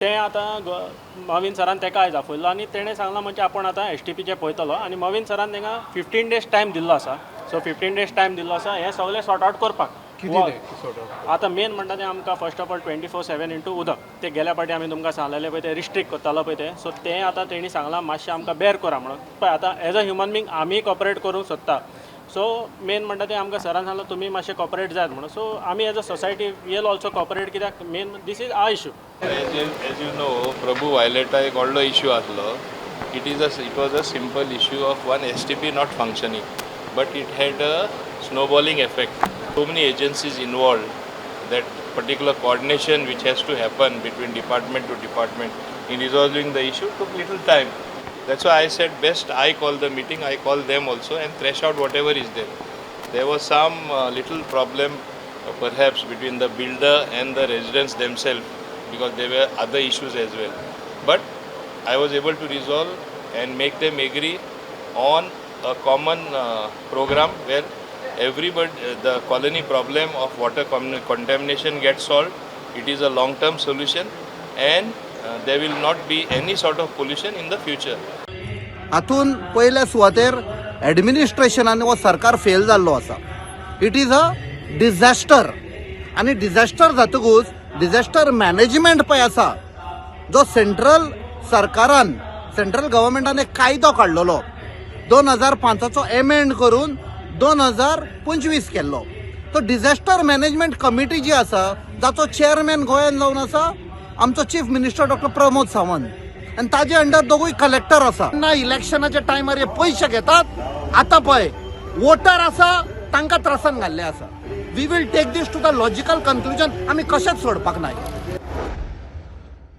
तें आतां मवीन सरान ताका आयज आपयल्लो आनी तेणें सांगलां म्हणजे आपूण आतां एसटीपीचें पळयतलो आनी मवीन सरान तांकां 15 डेज टायम दिल्लो आसा. सो 15 डेज टायम दिल्लो आसा हें सगळें सॉर्ट आवट करपाक. आतां मेन म्हणटा तें आमकां first of all 24/7 into उदक. ते गेल्या फावटी आमी तुमकां सांगलेलें पळय, तें रिस्ट्रिक्ट करतालो पळय तें. सो तें आतां तेणी सांगलां मातशें आमकां बेर करा म्हणून. पळय, आतां एज अ ह्युमन बींग आमी कॉपरेट करूंक सोदता. सो मेन म्हणटा तें आमकां सरान सांगलां, तुमी मातशें कॉपरेट जायत म्हणून. सो आमी as a society will also cooperate, कित्याक main this is our issue. As you know, Prabhu वायलेटा एक व्हडलो इश्यू आसलो. It was a simple issue of one STP not functioning, but it had a snowballing effect. So many agencies involved that particular coordination which has to happen between department to department in resolving the issue took little time. That's why I said best I call the meeting, I call them also and thresh out whatever is there. There was some little problem perhaps between the builder and the residents themselves because there were other issues as well. But I was able to resolve and make them agree on a common program where everybody, the colony problem of water contamination gets solved. It is a long-term solution and there will not be any sort of pollution in the future. हातून पयल्या सुवातेर एडमिनिस्ट्रेशनान हो सरकार fail जाल्लो आसा. It is a disaster आनी disaster जातकूच disaster management पळय आसा, जो सेंट्रल सरकारान, सेंट्रल गव्हर्मेंटान एक कायदो काडलेलो, 2005चो एमेंड करून 2025 केल्लो. तो डिझास्टर मॅनेजमेंट कमिटी जी आसा, जाचो चेअरमॅन गोंयान जावन आसा आमचो chief minister doctor Pramod Sawant आनी ताजे अंडर दोगूय कलेक्टर आसा. ना इलेक्शनाच्या टायमार हे पयशे घेतात. आतां पळय, वोटर आसा तांकां त्रासान घाल्ले आसा. We will take this to the logical conclusion. आमी कशेंच सोडपाक नाय.